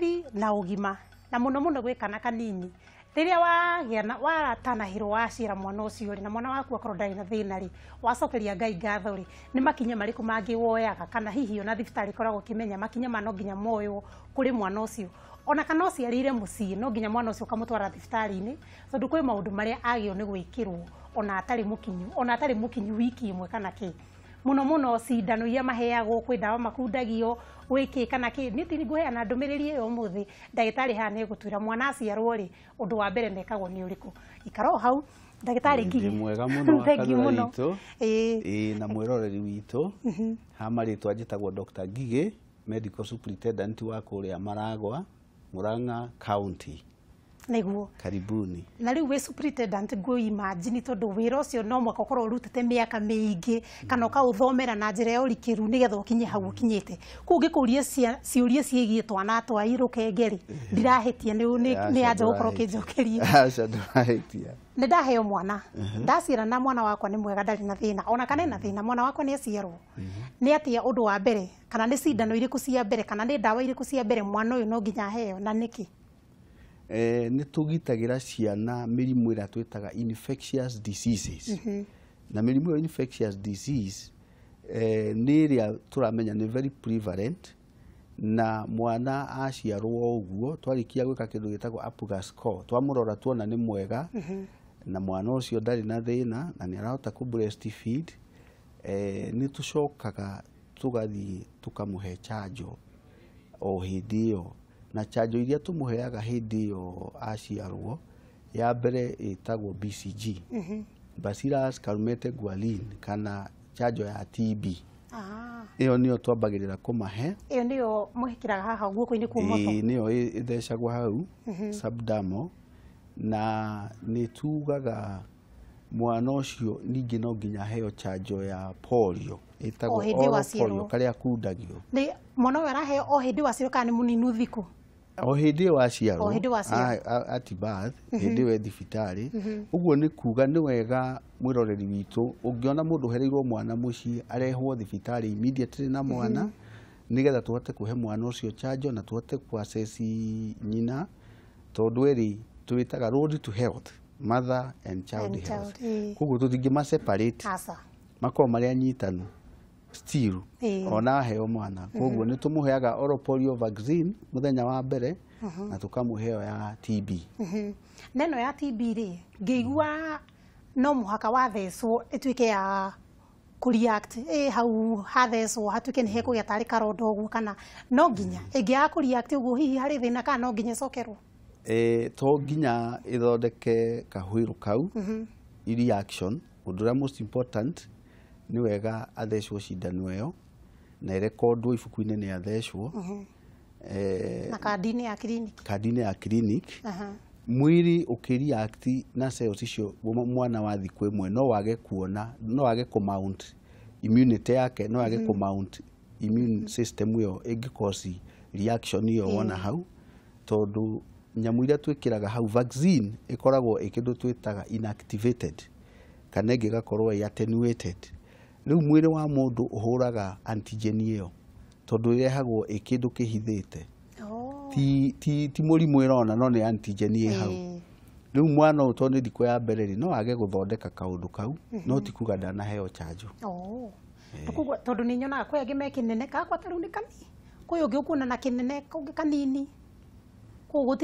Ũgitĩri na ũgima na mũno mũno gwĩ kana kanini rĩrĩa wagĩa na watanahĩrwo waciara mwana ũcio rĩ, na mwana waku akorwo ndarĩ na thĩna rĩ, wacokeria Ngai ngatho rĩ, nĩ makinya marĩkũ mangĩ woyaga, kana hihi ona thibitarĩ ĩkoragwo ĩkĩmenya makinya ma no nginya moywo kũrĩ mwana ũcio, ona kana ũciarĩire mũciĩ no nginya mwana ũcio ũkamũtwara thibitarĩ-inĩ, tondũ kwĩ maũndũ marĩa agĩrĩirwo nĩ gwĩkĩrwo ona atarĩ mũkinyu, ona atarĩ mũkinyu wiki ĩmwe kana kĩ. Mũno mũno cindano iria maheagwo, kwĩ ndawa makundagio, gwĩ kana kĩ. Niĩ ti ngũheana ndũmĩrĩri ĩyo ũmũthĩ, ndagĩtarĩ haha nĩ egũtwĩra mwana aciarwo rĩ, ũndũ wa mbere mekagwo nĩ ũrĩkũ. Ikara o hau, ndagĩtarĩ Ngigĩ. Ndĩ mwega mũno. Thank you Wakanũra mũno. Witũ. Ĩĩ, na mwĩroreri witũ, ha marĩtwa njĩtagwo Dr. Ngigĩ, medical superintendent wa kũrĩa Maragwa, Murang'a County. Nĩguo. Karibuni. Na rĩu wĩ superintendent, ngũ imagine tondũ wĩra ũcio no mũhaka ũkorwo ũrutĩte mĩaka mĩingĩ kana ũkaũthomera na njĩra ya ũrikĩru nĩgetha ũkinye hau ũkinyĩte. Koguo ngĩkũria ciũria ciĩgiĩ twana twa rũkenge rĩ, ndirahĩtia nĩ anja gũkorwo ũkĩnjokeria. Aca, ndũrahĩtia. Nĩ ndaheo mwana, ndaciara na mwana wakwa nĩ mwega, ndarĩ na thĩna, ona kana ena thĩna, mwana wakwa nĩ aciarwo, nĩ atĩa ũndũ wa mbere, kana nĩ cindano irĩkũ cia mbere, kana nĩ ndawa irĩkũ cia mbere mwana ũyũ no nginya aheo, na nĩkĩ? Nĩ tũgitagĩra ciana mĩrimũ ĩrĩa twĩtaga infectious diseases, na mĩrimũ ĩyo infectious disease nĩ ĩrĩa tũramenya nĩ very prevalent, na mwana aciarwo ũguo twarĩkia gwĩka kĩndũ gĩtagwo Apgar score, twamũrora tuona nĩ mwega na mwana ũcio ndarĩ na thĩna na nĩ arahota kũ breastfeed, nĩ tũcokaga tũgathiĩ tũkamũhe chanjo o hĩndĩ ĩyo. Na chanjo iria tũmũheaga hĩndĩ ĩyo aciarwo, ya mbere ĩtagwo BCG, Bacillus Calmette Guerin, kana chanjo ya TB. Ĩyo nĩyo twambagĩrĩra kũmahe. Ĩyo nĩyo mũhĩkĩraga haha guoko-inĩ kwa ũmotho? Ĩĩ, nĩyo ĩthecagwo hau subdermal. Na nĩ tugaga mwana ũcio ningĩ no nginya aheo chanjo ya polio ĩtagwo O hĩndĩ oral waciarwo. polio, karĩa kundagio. Nĩ mwana ũyũ araheo o hĩndĩ waciarwo kana nĩ mũninu thikũ? O hĩndĩ ĩyo aciarwo. O hĩndĩ waciarwo. At birth, hĩndĩ ĩyo e thibitarĩ ũguo. Nĩ kuga nĩ wega mwĩroreri witũ, ũngĩona mũndũ ũhereirwo mwana mũciĩ, arehwo thibitarĩ immediately na mwana, nĩgetha tũhote kũhe mwana ũcio chanjo na tũhote kũ nyina, tondũ ĩrĩ twĩtaga road to health, mother and child And health. Child, ĩĩ. Koguo tũtingĩma separate, Aca. makorwo marĩ anyitanu still ona aheo mwana. Koguo nĩ tũmũheaga oral polio vaccine mũthenya wa mbere na tũkamũheo ya TB. Na ĩno ya TB rĩ, ngĩigua no mũhaka wathecwo ĩtuĩke ya kũ-react, ĩ hau hathecwo hatuĩke nĩ hekũgĩa tarĩ karonda ũguo, kana no nginya ĩngĩaga kũ-react ũguo hihi harĩ thĩna, kana no nginya ĩcokerwo? To nginya ĩthondeke kahũirũ kau reaction. Ũndũ ũrĩa most important nĩ wega athecwo cindano ĩyo na ĩrekondwo ibuku-inĩ nĩ athecwo na kandi-inĩ ya kiriniki. Kandi-inĩ ya clinic. Mwĩrĩ ũkĩreact na cells icio mwana wa thikũ ĩmwe no wage kuona, no wage kũ mount immunity yake, no wage kũ mount immune system ĩyo ĩngĩ cause reaction ĩyo wona hau, tondũ nyamũ iria twĩkĩraga hau, vaccine, ĩkoragwo ĩ kĩndũ twĩtaga inactivated kana ĩngĩ ĩgakorwo ĩ attenuated. Rĩu mwĩrĩ wa mũndũ ũhũraga antigen ĩyo tondũ ĩrehagwo ĩ kĩndũ kĩhithĩte. Ti mũrimũ ĩrona, no nĩ antigen ĩ hau. Rĩu mwana ũyũ, tondũ nĩ thikũ ya mbere rĩ, no age gũthondeka kaũndũ kau, no ti kuga ndanaheo chanjo. Oh. Koguo tondũ nĩ nyonaga kwĩ angĩ me kĩnene, gakwa ta rĩu nĩ kanini, kwĩ ũngĩ ũkuona na kĩnene, kũngĩ kanini, koguo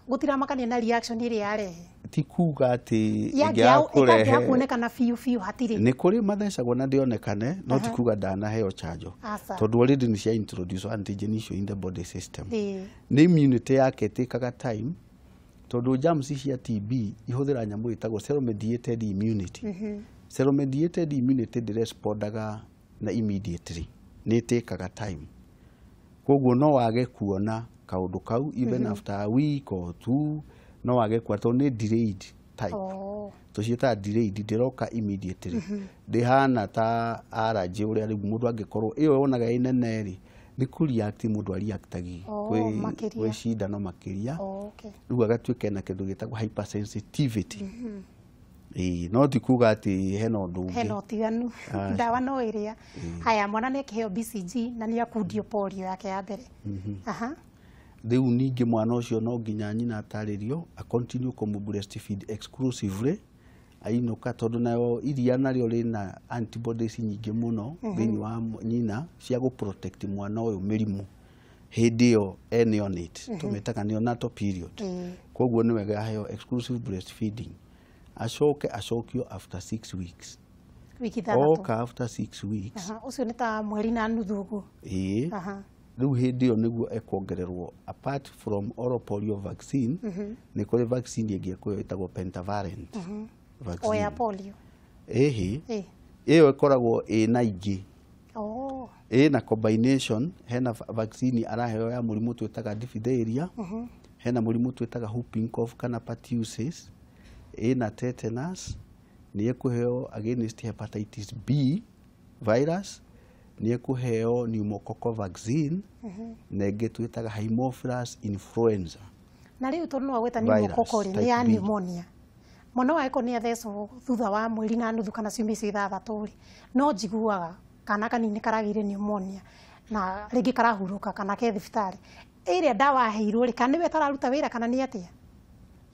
gũtiramakania na reaction ĩrĩa yarehe. Ti kuga atĩ Yangĩaga ĩngĩaga ĩkangĩaga kũrehe kuonekana biũ biũ hatirĩ. Nĩ kũrĩ mathecagwo na ndĩonekane, no ti kuga ndanaheo chanjo, Aca. tondũ already nĩ cia introduce antigen icio in the body system. Nĩ immunity yake ĩtĩkaga time, tondũ germs cia TB ihũthĩra nyamũ ĩtagwo cell mediated immunity. Cell mediated immunity ndĩrespondaga na immediately, nĩ ĩtĩkaga time. Koguo no wage kuona kaũndũ kau even after a week or two, no wage kuona tondũ nĩ delayed type. Tũciĩtaga delayed, ndĩroka immediately. Ndĩhana ta allergy ũrĩa rĩu mũndũ angĩkorwo ĩyo wonaga ĩ nene rĩ, nĩ kũ react mũndũ areactagi makĩria. Gwĩ cindano makĩria. Rĩu agatuĩka ena kĩndũ gĩtagwo hypersensitivity. Ĩĩ, no ti kuga atĩ hena ũndũ ũngĩ. Hena ũtiganu. Aca. Ndawa no ĩrĩa. Haya, mwana nĩ akĩheo BCG na nĩ akundio polio yake ya mbere. Aha. Rĩu ningĩ mwana ũcio no nginya nyina atarĩrio a continue kũmũ breastfeed exclusively ainũka, tondũ nayo iria narĩo rĩna antibodies nyingĩ mũno thĩinĩ wa nyina cia gũ protect mwana ũyũ mĩrimũ hĩndĩ ĩyo e neonate, tũmĩtaga neonatal period. Koguo nĩ wega aheo exclusive breastfeeding, acoke acokio after 6 weeks. Wiki 6. Oka after 6 weeks. Aha, ũcio nĩ ta mweri na nuthu ũguo. Ĩĩ. Rĩu hĩndĩ ĩyo nĩguo ekuongererwo, apart from oral polio vaccine, nĩ kũrĩ vaccine ĩngĩ ĩkũyo ĩtagwo pentavalent O ya vaccine. polio? Ĩhĩ. Ĩyo ĩkoragwo ĩna ingĩ, ĩna combination. Hena vaccine araheo ya mũrimũ twĩtaga diphtheria, hena mũrimũ twĩtaga whooping cough kana pertussis, ĩna tetanus, nĩ ĩkũheo against hepatitis B virus, nĩ ĩkũheo pneumococcal vaccine, na ĩngĩ twĩtaga Haemophilus influenza Na rĩu tondũ no wagweta virus, pneumococcal rĩ, nĩ type ya B. pneumonia, mwana wagĩkorwo nĩ athecwo thutha wa mweri na nuthu kana ciumia icio 6 rĩ, no njiguaga kana kanini karagĩire pneumonia na rĩngĩ karahurũka kana ke thibitarĩ, ĩrĩa ndawa aheirwo rĩ, kana nĩwe ĩtararuta wĩra kana nĩ atĩa?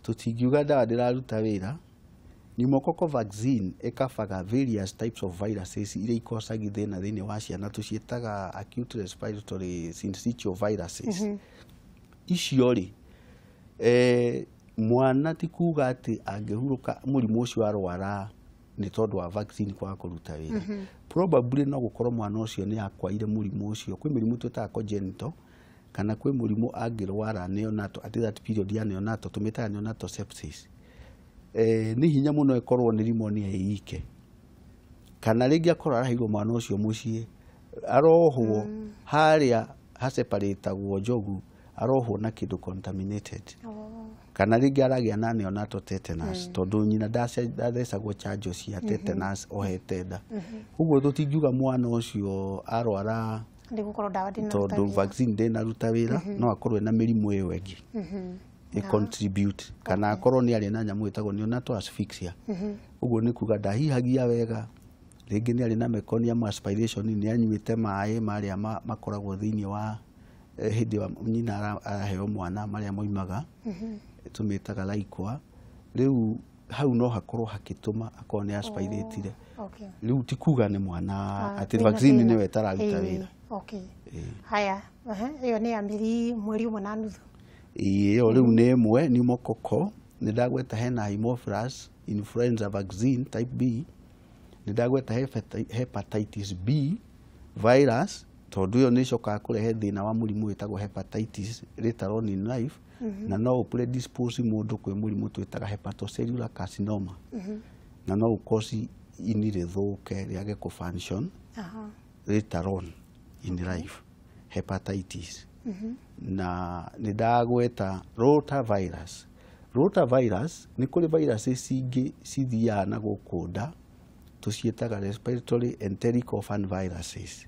Tũtingiuga ndawa ndĩraruta wĩra. Pneumococcal vaccine ĩkabaga various types of viruses iria icausaga thĩna thĩinĩ wa ciana, tũciĩtaga acute respiratory syncytial viruses. Icio rĩ, mwana ti kuga atĩ angĩhurũka mũrimũ ũcio arwara nĩ tondũ wa vaccine kwaga kũruta wĩra. Probably no gũkorwo mwana ũcio nĩ akwaire mũrimũ ũcio. Kwĩ mĩrimũ twĩtaga congenital, kana kwĩ mũrimũ angĩrwara neonatal, at that period ya neonatal, tũmĩtaga neonatal sepsis. Nĩ hinya mũno ĩkorwo nĩ pneumonia ĩike, kana rĩngĩ akorwo araheirwo mwana ũcio mũciĩ arohwo harĩa haseparatagwo njogu, arohwo na kĩndũ contaminated, kana rĩngĩ aragĩa na neonatal tetanus tondũ nyina ndathecagwo chanjo cia tetanus ohete nda. Ũguo tũtingiuga mwana ũcio arwara Nĩ gũkorwo ndawa ndĩnaruta tondũ wĩra. Vaccine ndĩnaruta wĩra. No akorwo ena mĩrimũ ĩyo ĩngĩ ĩ contribute, kana akorwo nĩ arĩ na nyamũ ĩtagwo neonatal asphyxia. Ũguo nĩ kuga ndahihagia wega, rĩngĩ nĩ arĩ na meconium aspiration, nĩ anyuĩte maĩ marĩa makoragwo thĩinĩ wa hĩndĩ ĩyo nyina araheo mwana, marĩa moimaga tũmĩtaga liquor. Rĩu hau no hakorwo hakĩtũma akorwo nĩ aspiratire. Rĩu ti kuga nĩ mwana atĩ Kwĩna vaccine thĩna. Nĩwe ĩtararuta wĩra. Haya, ĩyo nĩ ya mĩeri mweri 1 na nuthu. Ĩyo rĩu nĩ ĩmwe, pneumococcal. Nĩ ndagweta hena Haemophilus influenza vaccine type B, nĩ ndagweta hepatitis B virus, tondũ ĩyo nĩ ĩcokaga kũrehe thĩna wa mũrimũ wĩtagwo hepatitis later on in life, na no ũ predispose mũndũ kwĩ mũrimũ twĩtaga hepatocellular carcinoma, na no ũcause ini rĩthũke rĩage kũ function later on in life, hepatitis. Na nĩ ndagweta rotavirus. Rotavirus, nĩ kũrĩ viruses ingĩ cithiaga na gũkũ nda, tũciĩtaga respiratory enteric orphan viruses.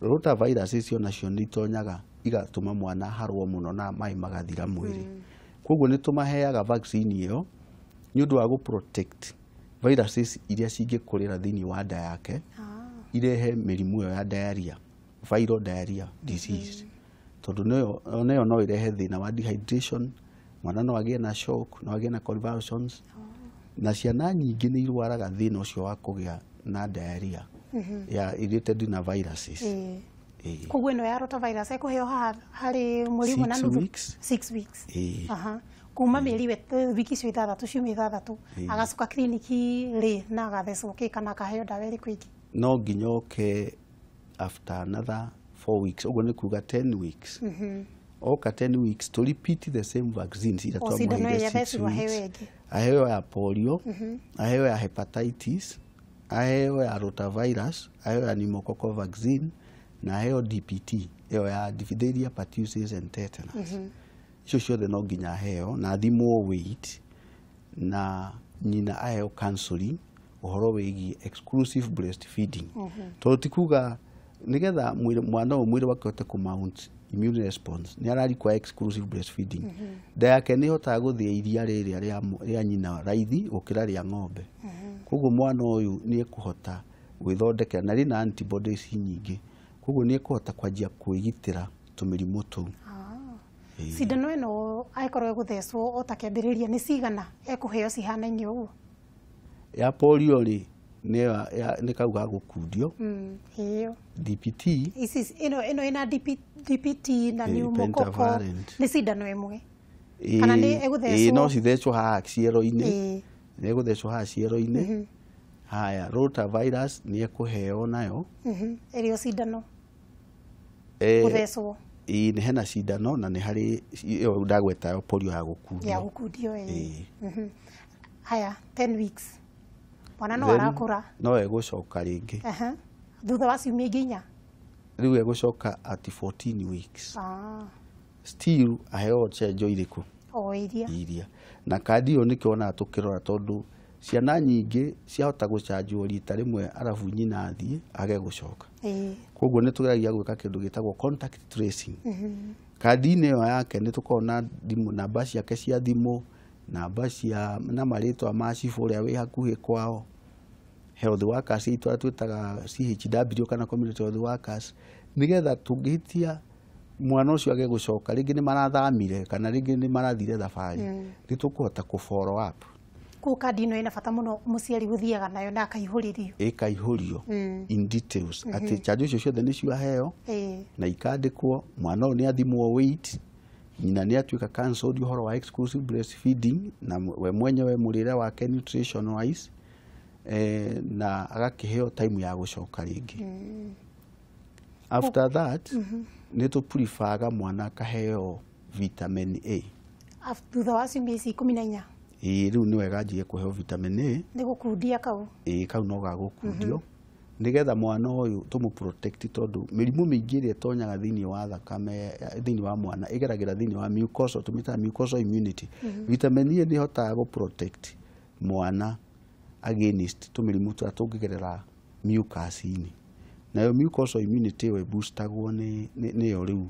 Rotavirus icio nacio nĩ itonyaga igatũma mwana harwo mũno na maĩ magathira mwĩrĩ. Koguo nĩ tũmaheaga vaccine ĩyo nĩ ũndũ wa gũ protect viruses iria cingĩkũrĩra thĩinĩ wa nda yake irehe mĩrimũ ĩyo ya diarrhea, viral diarrhea disease, tondũ nayo no ĩrehe thĩna wa dehydration, mwana no agĩe na shock, no agĩe na convulsions, na ciana nyingĩ nĩ irwaraga thĩna ũcio wa kũgĩa na diarrhea ya related na viruses. Ĩĩ. Koguo ĩno ya rotavirus ĩkũheo haha harĩ mweri 1 na Six nuthu? weeks. 6 weeks. Ĩĩ. Kuma mĩeri wiki icio 6, ciumia 6. Agacoka kiriniki rĩ na agathecwo kĩ kana akaheo ndawa ĩrĩkũ ĩngĩ? No nginya oke after another 4 weeks, ũguo nĩ kuga 10 weeks. Oka 10 weeks to repeat the same vaccines iria O cindano twamũheire ĩrĩa 6 athecirwo aheo weeks. ĩngĩ. Aheo ya polio, aheo ya hepatitis, aheo ya rotavirus, aheo ya pneumococcal vaccine, na aheo DPT ĩyo ya diphtheria, pertussis and tetanus. Icio ciothe no nginya aheo na athimwo weight, na nyina aheo counseling ũhoro wĩgiĩ exclusive breastfeeding, tondũ ti kuga nigetha mwana ũyũ mwĩrĩ wake ũhote kũ mount immune response nĩ ara require exclusive breastfeeding. Nda yake nĩ ĩhotaga gũthĩa iria rĩrĩa rĩa nyina raithi gũkĩra rĩa ng'ombe. Koguo mwana ũyũ nĩ ekũhota gwĩthondekera na rĩna antibodies nyingĩ, koguo nĩ ekũhota kwanjia kwĩgitĩra tũmĩrimũ tũu. Cindano ĩno angĩkorwo ĩgũthecwo o ta kĩambĩrĩria nĩ cigana ekũheo cihanaine ũguo? Ya polio rĩ, nĩ kau ga gũkundio. Ĩyo DPT. Ici ĩno ĩna DPT na pneumococcal. Pentavalent. Nĩ cindano ĩmwe kana nĩ ĩgũthecwo? Ĩĩ, no cithecwo haha ciero-inĩ. Nĩ ĩgũthecwo haha ciero-inĩ. Haya, rotavirus nĩ ĩkũheo nayo. Ĩrĩ o cindano gũthecwo? Ĩĩ, nĩ hena cindano na nĩ harĩ ĩyo ndagweta yo polio ya gũkundio. Ya gũkundio, ĩĩ. Ĩĩ. Haya, 10 weeks mwana no Then, arakũra. No egũcoka rĩngĩ. Aha. Thutha wa ciumia ingĩ 4? Rĩu egũcoka at 14 weeks. Ah. Still aheo chenjo irĩkũ? O iria. Iria. Na kandi ĩyo nĩkĩo wonaga tũkĩrora, tondũ ciana nyingĩ ciahota gũcanjwo rita rĩmwe arabu nyina athiĩ age gũcoka. Koguo nĩ tũgeragia gwĩka kĩndũ gĩtagwo contact tracing. Kandi-inĩ ĩyo yake nĩ tũkoragwo na thimũ, namba ciake cia thimũ, namba cia na marĩtwa ma cibũ ũrĩa wĩ hakuhĩ kwao, health workers itũ arĩa twĩtaga CHW kana community health workers, nĩgetha tũngĩhĩtia mwana ũcio age gũcoka rĩngĩ, nĩ marathamire kana rĩngĩ nĩ marathire thabarĩ, nĩ tũkũhota kũ follow up. Kũu kandi ĩno ĩna bata mũno, mũciari gũthiaga nayo na akaihũrĩrio. Ĩkaihũrio in details atĩ chanjo icio ciothe nĩ ciaheo na ikandĩkwo, mwana ũyũ nĩ athimwo weight, nyina nĩ atuĩka counselled ũhoro wa exclusive breastfeeding na we mwenyewe mũrĩre wake nutrition wise, na agakĩheo time ya gũcoka rĩngĩ. After that nĩ tũ preferaga mwana akaheo vitamin A. Thutha wa ciumia ici 14? Ĩĩ, rĩu nĩ wega anjie kũheo vitamin A. Nĩ gũkundia kau? Ĩĩ, kau no ga gũkundio nĩgetha mwana ũyũ tũmũ protect, tondũ mĩrimũ mĩingĩ ĩrĩa ĩtonyaga thĩinĩ wa thakame, thĩinĩ wa mwana, ĩgeragĩra thĩinĩ wa mucosal, tũmĩtaga mucosal immunity. Vitamin A nĩ ĩhotaga gũ protect mwana against tũmĩrimũ tũrĩa tũngĩgerera mucus-inĩ. Nayo mucosal immunity ĩyo ĩboostagwo nĩ nĩyo rĩu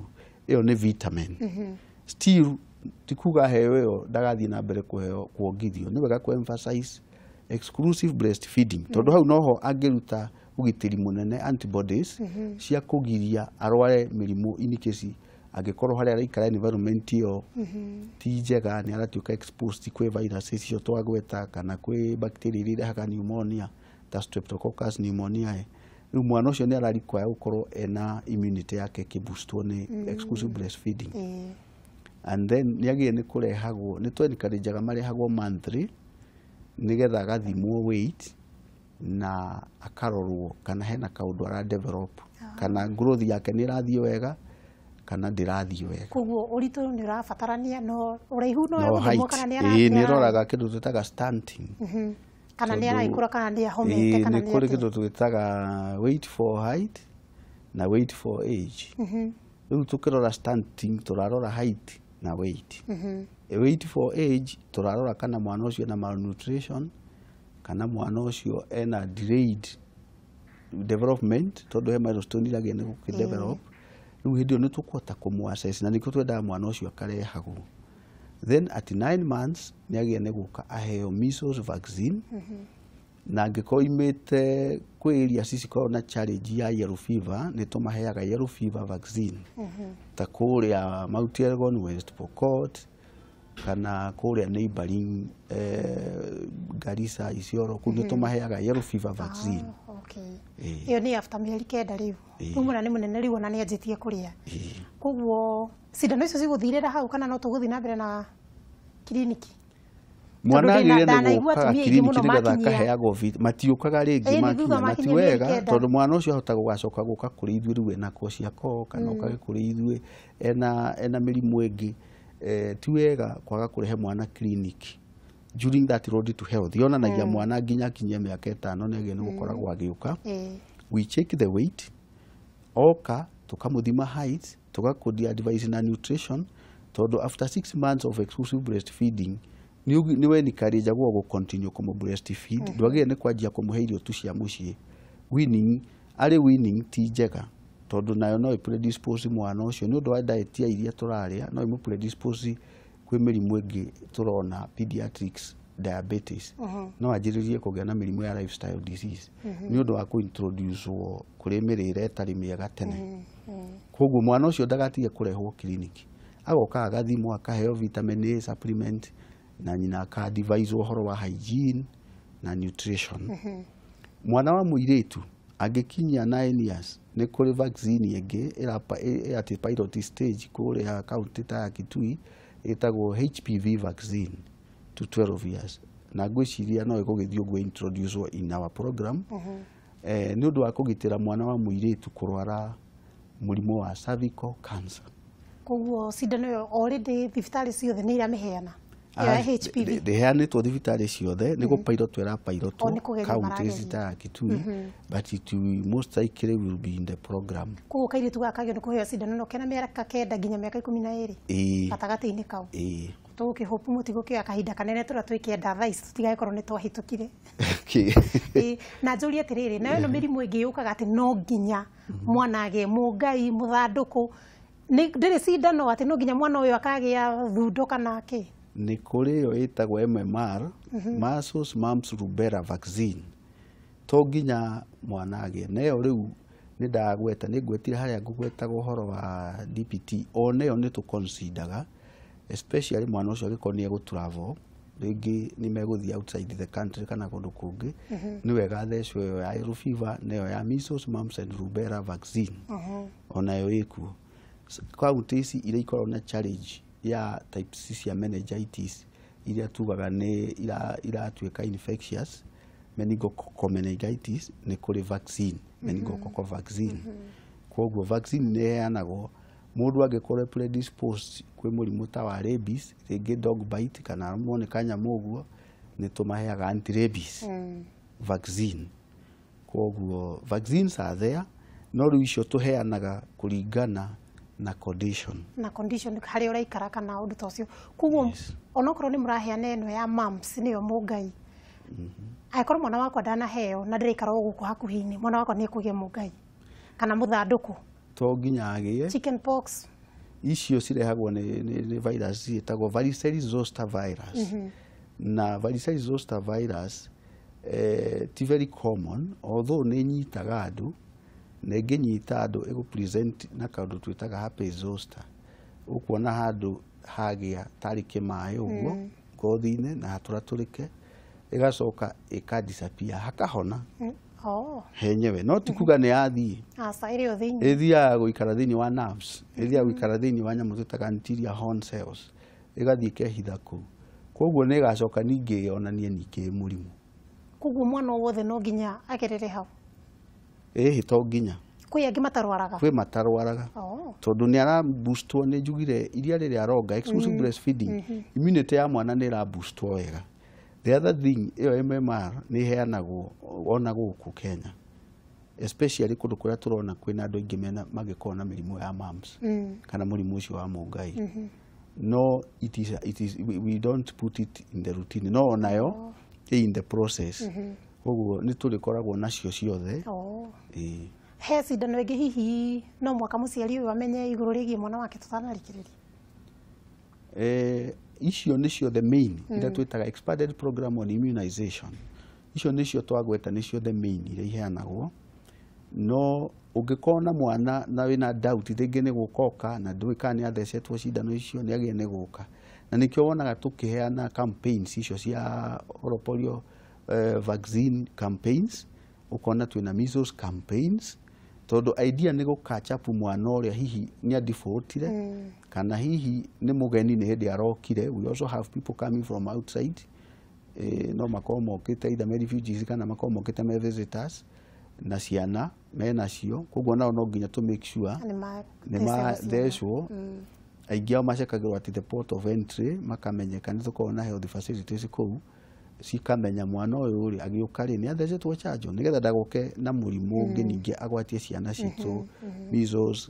ĩyo nĩ vitamin. Still ti kuga heo ĩyo ndagathiĩ na mbere kũheo kuongithio. Nĩ wega kũ emphasize exclusive breastfeeding, tondũ hau noho angĩruta ũgitĩri mũnene, antibodies cia kũgiria arware mĩrimũ, in case angĩkorwo harĩa araikara environment ĩyo ti njega, nĩ aratuĩka exposed kwĩ viruses icio twagweta kana kwĩ bacteria iria irehaga pneumonia ta Streptococcus pneumoniae. Rĩu mwana ũcio nĩ ara require gũkorwo ena immunity yake ĩkĩboostwo nĩ exclusive breastfeeding. And then nĩ agĩrĩire nĩ kũrehagwo, nĩ tũ encourageaga marehagwo monthly nĩgetha agathimwo weight na akarorwo kana hena kaũndũ ara develop, kana growth yake nĩ ĩrathiĩ wega kana ndĩrathiĩ wega. Koguo ũritũ nĩ ũrabatarania, no ũraihu no no egũthimwo height kana nĩ ĩĩ, nĩ ĩroraga kĩndũ twĩtaga stunting. Kana nĩ Tondũ aragĩkũra kana nĩ ahomete kana nĩ nĩ kũrĩ atĩa. kĩndũ twĩtaga weight for height na weight for age. Rĩu tũkĩrora stunting tũrarora height na weight. Weight for age tũrarora kana mwana ũcio ena malnutrition kana mwana ũcio ena delayed development, tondũ he milestone iragĩa nĩ gũkĩdevelop. Rĩu hĩndĩ ĩyo nĩ tũkũhota kũmũ assess na nĩkĩo twendaga mwana ũcio akarehagwo. Then at 9 months nĩ agĩa nĩ gũka aheo measles vaccine, na angĩkorwo imĩte kwĩ area cikoragwo na challenge ya yellow fever, nĩ tũmaheaga yellow fever vaccine ta kũrĩa Mount Elgon, West Pokot kana kũrĩa neighboring Garissa, Isiolo, kũu nĩ tũmaheaga yellow fever vaccine. Ah, okay. Ĩĩ. Ĩyo nĩ after mĩeri 9 rĩu? Ĩĩ. Rĩu mwana nĩ mũnene rĩu, ona nĩ anjĩtie kũrĩa. Ĩĩ. Koguo cindano icio cigũthirĩra hau kana no tũgũthiĩ na mbere na kiriniki? Mwana Tondũ agĩrĩire nĩ ndanaigua gũkaga atumia aingĩ kiriniki mũno nĩgetha makinyia. akaheagwo matiũkaga rĩngĩ Ĩĩ, nĩ makinya thutha na ti makinyia mĩeri wega, 9. tondũ mwana ũcio ahota gũgacoka gũka kũrĩ ithuĩ rĩu ena kwashiorkor kana okage kũrĩ ithuĩ ena mĩrimũ ĩngĩ. Ti wega kwaga kũrehe mwana clinic during that road to health. Yonanagia mwana nginya akinyie mĩaka 5 nĩ agĩrĩire nĩ gũkoragwo agĩũka. We check the weight, oka tukamuthima height, tugakũndi advice na nutrition, tondũ after 6 months of exclusive breastfeeding nĩ we encourage-agwo gũ continue kũmũ breastfeed. Ndwagĩrĩire nĩ kwanjia kũmũhe irio tu cia mũciĩ. Weaning arĩ weaning ti njega, tondũ nayo no ĩ-predispose mwana ũcio nĩ ũndũ wa diet ya iria tũrarĩa, no ĩmũ predispose kwĩ mĩrimũ ĩngĩ tũrona pediatrics diabetes, no anjĩrĩrie kũgĩa na mĩrimũ ya lifestyle disease nĩ ũndũ wa kũintroducwo kũrĩ mĩrĩre ĩtarĩ mĩega tene. Koguo mwana ũcio ndagatige kũrehwo kiriniki. Agoka agathimwo, akaheo vitamin A supplement, na nyina aka-advise ũhoro wa hygiene na nutrition. Mwana wa mũirĩtu angĩkinyia 9 years, nĩ kũrĩ vaccine ĩngĩ ĩrata pilot stage kũrĩa kaunti ta ya Kitui, ĩtagwo HPV vaccine to 12 years, na ngwĩciria no ĩgũgĩthiĩ ũguo introduce in our program, nĩ ũndũ wa kũgitĩra mwana wa mũirĩtu kũrwara mũrimũ wa cervical cancer. Koguo cindano ĩyo already thibitarĩ ciothe nĩ iramĩheana, ĩyo ya HPV? Ndĩheanĩtwo thibitarĩ ciothe, nĩ gũ-pilot ĩra pilot O, nĩ kũgeria counties marageria. ta ya Kitui, but it will most likely will be in the program. Koguo kairĩtu gaka kagĩrĩirwo nĩ kũheo cindano ĩno kena mĩaka 9 nginya mĩaka 12? Ĩĩ. Gatagatĩ-inĩ kau? Ĩĩ. Tũgũkĩhope mũtigũkĩoya kahinda kanene tũrĩa twĩkĩenda thaa ici, tũtigagĩkorwo nĩ twahĩtũkire. Okay. Ĩĩ, na njũrie atĩrĩrĩ, nayo ĩno mĩrimũ ĩngĩ yũkaga atĩ no nginya mwana agĩe mũngai, mũthandũkũ, nĩ ndĩrĩ cindano atĩ no nginya mwana ũyũ akagĩa thundo kana kĩ? Nĩ kũrĩ ĩyo ĩtagwo MMR, measles, mumps, rubella vaccine, to nginya mwana agĩe na ĩyo. Rĩu nĩ ndagweta, nĩ ngwetire harĩa ngũgwetaga ũhoro wa DPT, o nayo nĩ tũ-consideraga, especially mwana ũcio angĩkorwo nĩ egũ-travel, rĩngĩ nĩ megũthiĩ outside the country kana kũndũ kũngĩ, nĩ wega athecwo ĩyo ya yellow fever na ĩyo ya measles, mumps and rubella vaccine, onayo ĩkuo. Kaunti ici iria ikoragwo na challenge ya type C cia meningitis, iria tugaga nĩ iratuĩka infectious meningococcal meningitis, nĩ kũrĩ vaccine, meningococcal vaccine. Koguo vaccine nĩ ĩheanagwo. Mũndũ angĩkorwo predisposed kwĩ mũrimũ ta wa rabies, rĩngĩ dog bite kana arũmwo nĩ kanyamũ ũguo, nĩ tũmaheaga anti rabies vaccine. Koguo vaccines are there, no rĩu icio tũheanaga kũringana na condition. Na condition harĩa ũraikara kana ũndũ ta ũcio. Koguo onokorwo nĩ mũraheana ĩno ya mumps, nĩyo mũngai, angĩkorwo mwana wakwa ndanaheo na ndĩraikara o gũkũ hakuhĩ-inĩ, mwana wakwa nĩ ekũgĩa mũngai kana mũthandũkũ? To nginya agĩe. Chicken pox? Icio cirehagwo nĩ virus ciĩtagwo varicella zoster virus, na varicella zoster virus ti very common, although nĩ nyitaga andũ, na ĩngĩnyita andũ ĩgũ present na kaũndũ twĩtaga herpes zoster, ũkuona handũ hagĩa tarĩ kĩmaĩ ũguo ngothi-inĩ na hatũratũrĩke, ĩgacoka ĩka disappear, hakahona henyewe, no ti kuga nĩ yathiĩ. Aca, ĩrĩ o thĩinĩ. Ĩthiaga gũikara thĩinĩ wa nerves, ĩthiaga gũikara thĩinĩ wa nyamũ twĩtaga anterior horn cells, ĩgathiĩ ĩkehitha kũu. Koguo nĩ ĩgacoka ningĩ yonanie ningĩ mũrimũ. Koguo mwana o wothe no nginya agerere hau? Ĩhĩ, to nginya. Kwĩ angĩ matarwaraga? Kwĩ matarwaraga, tondũ nĩ araboostwo, nĩ njugire iria rĩrĩa aronga, exclusive breastfeeding, immunity ya mwana nĩ ĩraboostwo wega. The other thing, ĩyo MMR nĩ ĩheanagwo ona gũkũ Kenya, especially kũndũ kũrĩa tũrona kwĩna andũ aingĩ mena mangĩkorwo na mĩrimũ ya mumps kana mũrimũ ũcio wa mũngai, no it is we don't put it in the routine, no onayo ĩ in the process. Koguo nĩ tũrĩkoragwo nacio ciothe. Ĩĩ. He cindano ĩngĩ hihi no mwaka mũciari ũyũ amenye igũrũ rĩgiĩ mwana wake tũtanarĩkĩrĩria? Icio nĩcio the main iria twĩtaga expanded program on immunization. Icio nĩcio twagweta, nĩcio the main iria iheanagwo. No ũngĩkorwo na mwana na wĩna doubt, rĩngĩ nĩ gũkoka na ndũĩ kana nĩ athecetwo cindano icio, nĩ agĩrĩire nĩ gũka, na nĩkĩo wonaga tũkĩheana campaigns icio cia oral polio vaccine campaigns, ũkona twĩna measles campaigns, tondũ idea nĩ gũ catch up mwana ũrĩa hihi nĩ adefaultire kana hihi nĩ mũgeni, nĩ hĩndĩ arokire. We also have people coming from outside, no makorwo mokĩte either me refugees kana makorwo mokĩte me visitors na ciana menacio. Koguo nao no nginya to make sure nĩ mathecwo. Aingĩ ao macekagĩrwo at the port of entry, makamenyeka nĩ tũkoragwo na health facilities kũu, cikamenya mwana ũyũ rĩ agĩũka rĩ nĩ athecetwo chanjo, nĩgetha ndagoke na mũrimũ ũngĩ ningĩ agwatie ciana citũ measles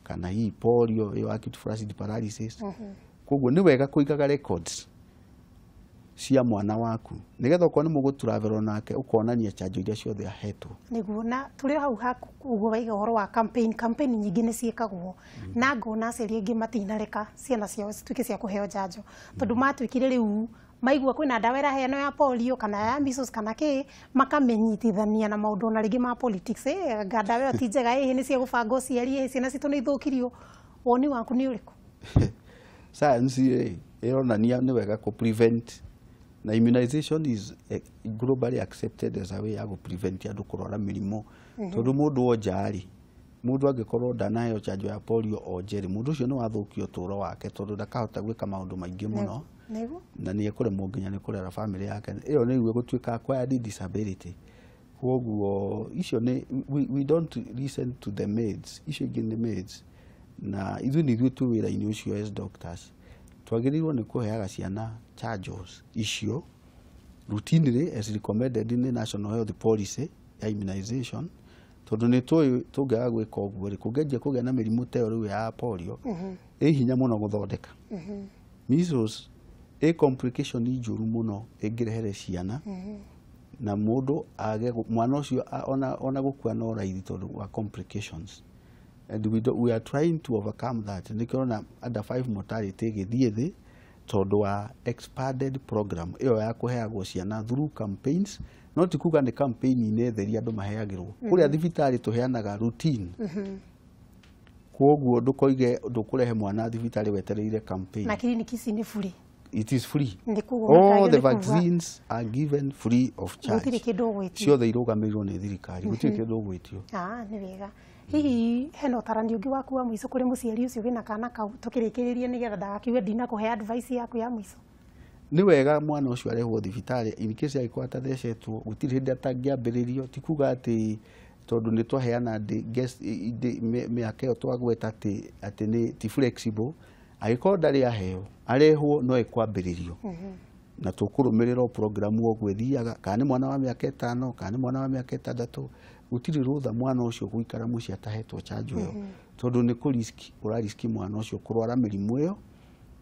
kana hihi polio ĩyo acute flaccid paralysis. Koguo nĩ wega kũigaga records cia mwana waku, nĩgetha okorwo nĩ mũgũ-travel nake, ũkonania chanjo iria ciothe ahetwo. Nĩguo, na tũrĩ o hau haku ũguo waiga ũhoro wa campaign, campaign nyingĩ nĩ ciĩkagwo, na ngona aciari aingĩ matinareka ciana ciao cituĩke cia kũheo njanjo, tondũ matuĩkire rĩu maigua kwĩna ndawa ĩraheanwo ya polio kana ya measles kana kĩ, makamĩnyitithania na maũndũ ona rĩngĩ ma politics, anga ndawa ĩyo ti njega, nĩ cia gũbanga ũciari, ciana citũ nĩ ithũkirio. Woni waku nĩ ũrĩkũ? Science rĩ ĩronania nĩ wega kũ prevent, na immunization is globally accepted as a way ya gũ prevent andũ kũrwara mĩrimũ, tondũ mũndũ onja rĩ, mũndũ angĩkorwo ndanaheo chanjo ya polio onje rĩ, mũndũ ũcio nĩ wathũkia ũtũũro wake, tondũ ndakahota gwĩka maũndũ maingĩ mũno. Nĩguo. Na nĩ ekũremwo nginya nĩ kũrera family yake, ĩyo nĩguo gũtuĩka acquired disability. Koguo icio nĩ we don't listen to the maids, icio ingĩ nĩ maids, na ithuĩ nĩ ithuĩ twĩ wĩra-inĩ ũcio as doctors twagĩrĩirwo nĩ kũheaga ciana chanjos icio routinely as recommended nĩ National Health Policy ya immunization, tondũ nĩ tũĩ tũngĩaga gwĩka ũguo rĩ, kũngĩanjia kũgĩa na mĩrimũ ta ĩyo rĩu ya polio, ĩ hinya mũno gũthondeka. Measles ĩ complication njũru mũno ĩngĩrehere ciana, na mũndũ age mwana ũcio ona gũkua no raithi tondũ wa complications, and we are trying to overcome that. Nĩkĩo ũrona under 5 mortality ĩgĩthiĩ thĩ, tondũ wa expanded program ĩyo ya kũheagwo ciana through campaigns. No ti kuga nĩ campaign-inĩ theri andũ maheagĩrwo kũrĩa thibitarĩ, tũheanaga routine. Koguo ndũkoige ndũkũrehe mwana thibitarĩ wetereire campaign. Na kiriniki ici nĩ free? It is free. Nĩ koguo All the nĩ kuga vaccines are given free of charge. Gũtirĩ kĩndũ ũgwĩtio. Ciothe irũgamĩrĩirwo nĩ thirikari, gũtirĩ kĩndũ ũgwĩtio. Ah, nĩ wega. Hihi hena ũtarani ũngĩ waku wa mũico kũrĩ mũciari ũcio wĩna kana kau, tũkĩrĩkĩrĩrie, nĩgetha ndagakiuge ndinakũhe advice yaku ya mũico? Nĩ wega mwana ũcio arehwo thibitarĩ in case angĩkorwo atathecetwo, gũtirĩ hĩndĩ atangĩambĩrĩrio. Ti kuga atĩ tondũ nĩ twaheana mĩaka ĩyo twagweta atĩ nĩ ti flexible. Angĩkorwo ndarĩ aheo, arehwo, no ĩkwambĩrĩrio na tũkũrũmĩrĩra o program ũguo ĩthiaga, kana nĩ mwana wa mĩaka 5, kana nĩ mwana wa mĩaka 6. Gũtirĩ rũtha mwana ũcio gũikara mũciĩ atahetwo chanjo ĩyo, tondũ nĩ kũ risk ũra risk mwana ũcio kũrwara mĩrimũ ĩyo,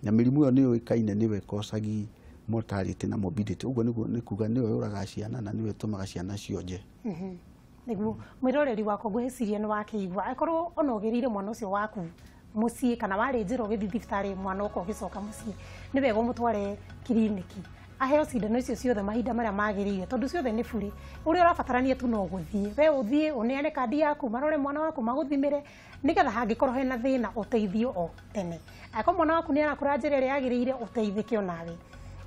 na mĩrimũ ĩyo nĩyo ĩkaine, nĩyo ĩkocagi mortality na morbidity. Ũguo nĩguo nĩ kuga nĩyo yũragaga ciana na nĩyo ĩtũmaga ciana cionje. Nĩguo, mwĩroreri wakwa, ngwĩciria nĩ wakĩigua. Angĩkorwo ona ũgĩrĩire mwana ũcio waku mũciĩ, kana warĩ njĩra ũgĩthiĩ thibitarĩ, mwana ũka ũgĩcoka mũciĩ, nĩ wega ũmũtware kiriniki aheo cindano icio ciothe mahinda marĩa magĩrĩire, tondũ ciothe nĩ bure. Ũrĩa ũrabatarania tu no gũthiĩ, we ũthiĩ ũneane kandi yaku, marore mwana waku, magũthimĩre, nĩgetha hangĩkorwo hena thĩna ũteithio o tene. Angĩkorwo mwana waku nĩ arakũra njĩra ĩrĩa yagĩrĩire, ũteithĩke onawe.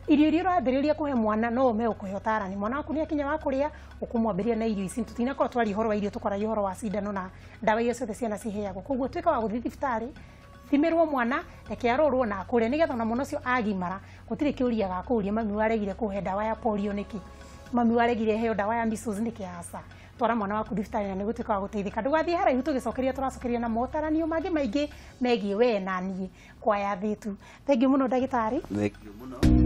Irio iria ũrambĩrĩria kũhe mwana, no ũme ũkũhe ũtarani. Mwana waku nĩ akinya wa kũrĩa, ũkũmwambĩrĩria na irio ici. Tũtinakorwo twaria ũhoro wa irio, tũkoragia ũhoro wa cindano na ndawa iria ciothe ciana ciheagwo. Koguo tuĩka wa gũthiĩ thibitarĩ, thimĩrwo mwana, reke arorwo na akũre, nĩgetha ona mwana ũcio agimara gũtirĩ kĩũria gakũria, "Mami waregire kũhe ndawa ya polio nĩkĩ? Mami waregire heo ndawa ya measles nĩkĩ?" Aca, twara mwana waku thibitarĩ na nĩ gũtuĩka wa gũteithĩka. Ndũgathiĩ haraihu, tũgĩcokeria tũracokeria na motaranio mangĩ maingĩ megiĩ we na niĩ kwaya thĩtu. Thengiũ mũno, ndagĩtarĩ. Thank you mũno.